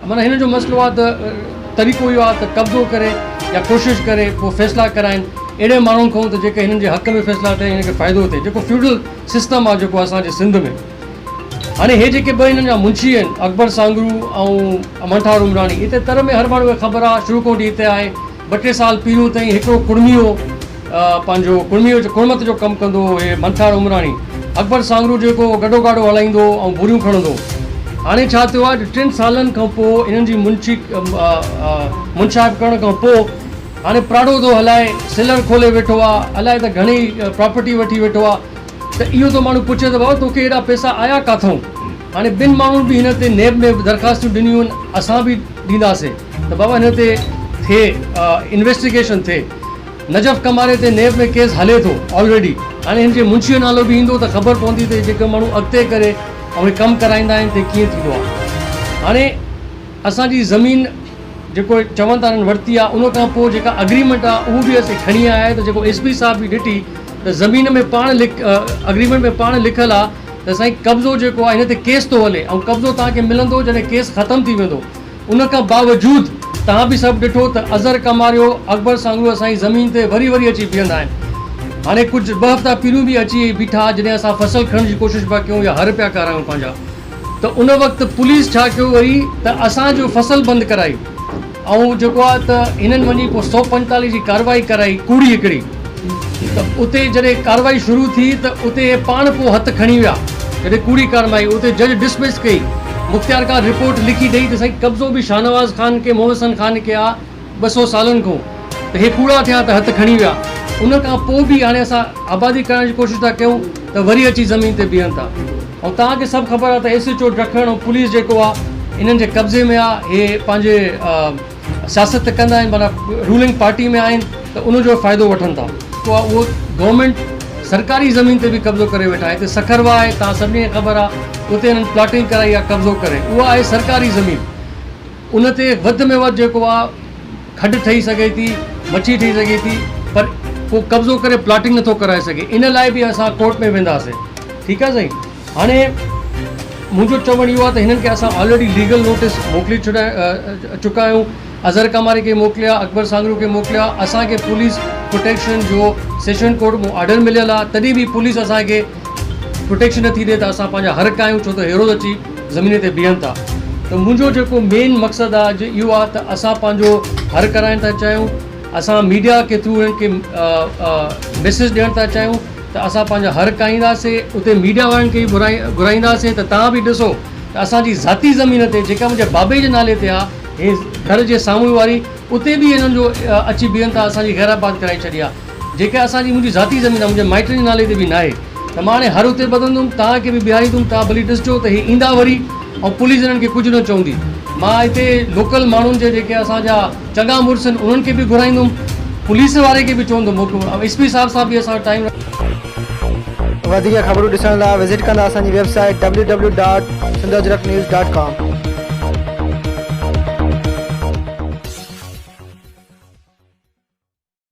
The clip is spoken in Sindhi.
معنيٰ هنن جو مسئلو آهي ته طريقو اهو آهي ته قبضو ڪري يا ڪوشش ڪري پوء فيصلا ڪرائين اهڙي ماڻهن کان ته جيڪي هنن جي حق ۾ فيصلا ٿين هنن کي فائدو ٿئي جيڪو فيوڊل سسٽم آهي جيڪو اسان جي سنڌ ۾ هاڻي هي جيڪي ٻه هنن جا منشي آهن اڪبر سانگرو ۽ منٺار عمراڻي هتي تر ۾ هر ماڻهو کي خبر آهي شروع کان وٺي هتي آهي ٻه ٽي سال پهريون تائين هڪڙو ڪڙمي هو پنهنجو ڪڙمي ڪڙمت جو ڪم ڪندو هو هي منٺار عمراڻي اڪبر سانگرو جيڪو گڏو گاڏو هلائيندو هو ۽ بوريون کڻندو هو هاڻي ڇا ٿيو آهي جو ٽن سالن کان پوء انهن جي منشي منشائپ ڪرڻ کان پوء هاڻي پراڙو ٿو هلائي سيلر کولي ويٺو آهي الائي ته گهڻي پراپرٽي وٺي ويٺو آهي ته اهو ٿو ماڻهو پڇي ته بابا توکي ايڏا پئسا آيا ڪاٿئون؟ هاڻي ٻن ماڻهن به هن تي نيب ۾ درخواستون ڏنيون آهن اسان به ڏينداسين ته بابا هن تي ٿئي انويسٽيگيشن ٿئي نجف ڪماري تي نيب ۾ ڪيس هلي ٿو آلريڊي هاڻي هن جي منشي جو نالو به ايندو ته خبر پوندي ته جيڪي ماڻهو اڳتي ڪري ۽ ڪم ڪرائيندا آهن ته ڪيئن ٿيندو آهي هاڻي اسان جي زمين جيڪو چون ٿا انهن ورتي آهي ان کان پوء جيڪا اگريمينٽ آهي اهو به اسين کڻي آيا آهيون ته جيڪو ايس پي صاحب به ڏٺي ته زمين ۾ پاڻ اگريمينٽ ۾ پاڻ لکيل آهي ته سائين قبضو جيڪو آهي هن تي ڪيس ٿو هلي ۽ قبضو توهان کي ملندو جڏهن ڪيس ختم ٿي ويندو ان کان باوجود توهان به سڀ ڏٺو ته اظهر ڪماريو اڪبر سانگهڙو اسان جي زمين تي وري وري اچي بيهندا آهن هاڻي ڪجهه ٻه هفتا پهريون به اچي بيٺا جڏهن اسان فصل کڻڻ جي ڪوشش پيا ڪيون يا هر پيا ڪارايون پنهنجا ته ان وقت پوليس ڇا ڪيو وري ته اسان جو فصل بند ڪرائي ۽ جيڪو آ ته هنن وڃي پوء 145 جي ڪارروائي ڪرائي ڪوڙي هڪڙي ته اتي جڏهن ڪارروائي شروع ٿي ته اتي هي پاڻ پوء هٿ کڻي ويا جڏهن ڪوڙي ڪارروائي اتي جج ڊسمس ڪئي مختيارڪار رپورٽ لکي ڏئي ته سائين قبضو به شاهنواز خان کي محمد حسن خان کي آ 200 سالن کان ته هي ڪوڙا ٿيا ته هٿ کڻي ويا ان کان پوء به هاڻي اسان آبادي ڪرائڻ جي ڪوشش ٿا ڪيون ته وري اچي زمين تي بيهن ٿا ۽ توهان کي سڀ خبر آهي ته ايس ايچ او ڊکڻ ۽ پوليس جيڪو آهي انهن جي قبضي ۾ آهي هي پنهنجي سياست ڪندا آهن معنيٰ رولنگ پارٽي ۾ آهن ته ان جو فائدو وٺن ٿا. جيڪو آهي اهو گورنمينٽ سرڪاري زمين تي به قبضو ڪري ويٺا آهن هتي سکر واهه آهي توهان سڀني کي خبر آهي اتي انهن پلاٽنگ ڪرائي آهي قبضو ڪري اها آهي سرڪاري زمين ان تي وڌ ۾ وڌ جيڪو آ کڏ ٺهي سگهي ٿي، مڇي ٺهي سگهي ٿي پر ڪو قبضو ڪري پلاٽنگ نٿو ڪرائي سگهي ان لاء به اسان ڪورٽ ۾ وينداسين ٺيڪ آ سائين هاڻي منهنجو چوڻ اهو آ ته هنن کي اسان آلريڊي ليگل نوٽيس موڪلي ڇڏا چڪا آهيون اظهر ڪماري کي موڪليا اڪبر سانگرو کي موڪليا اسان کي پوليس پروٽيڪشن جو سيشن ڪورٽ مون آرڊر مليل آ تڏهن به پوليس اسان کي پروٽيڪشن نٿي ڏي ته اسان پنهنجا حرڪ آهيون ڇو ته هيروز اچي زمين تي بيهن ٿا ته منهنجو جيڪو مين مقصد آهي اڄ اهو آهي ته اسان پنهنجو حر ڪرائڻ ٿا چاهيون اسان ميڊيا کي ٿرو انهن کي ميسيج ڏيڻ ٿا چاهيون ته اسان پنهنجا حر ڪرائينداسي اتي ميڊيا وارن کي به گهرائينداسي ته توهان به ڏسو ته اسان جي ذاتي زمين تي جيڪا منهنجي بابي جي نالي تي آهي هي گهر جي سامهون واري اتي به انهن جو اچي بيهن ٿا اسان جي غير آباد ڪرائي ڇڏي آهي جيڪا اسان جي منهنجي ذاتي زمين آهي منهنجي مائٽن جي نالي تي به ناهي ته مان هاڻي هر اتي ٻڌندم توهان کي به بيهاريندم توهان ڀلي ڏسجو ته هي ايندا وري ۽ پوليس هنن کي ڪجهه نه چوندي مان هتي لوڪل ماڻهن جي جيڪي اسان جا چڱا مڙس آهن انهن کي به گهرائيندم پوليس واري کي به چوندم ايس پي صاحب سان به اسان ٽائيم وڌيڪ خبرون ڏسڻ لاء وزٽ ڪندا اسان جي web site www.sindhajraknews.com.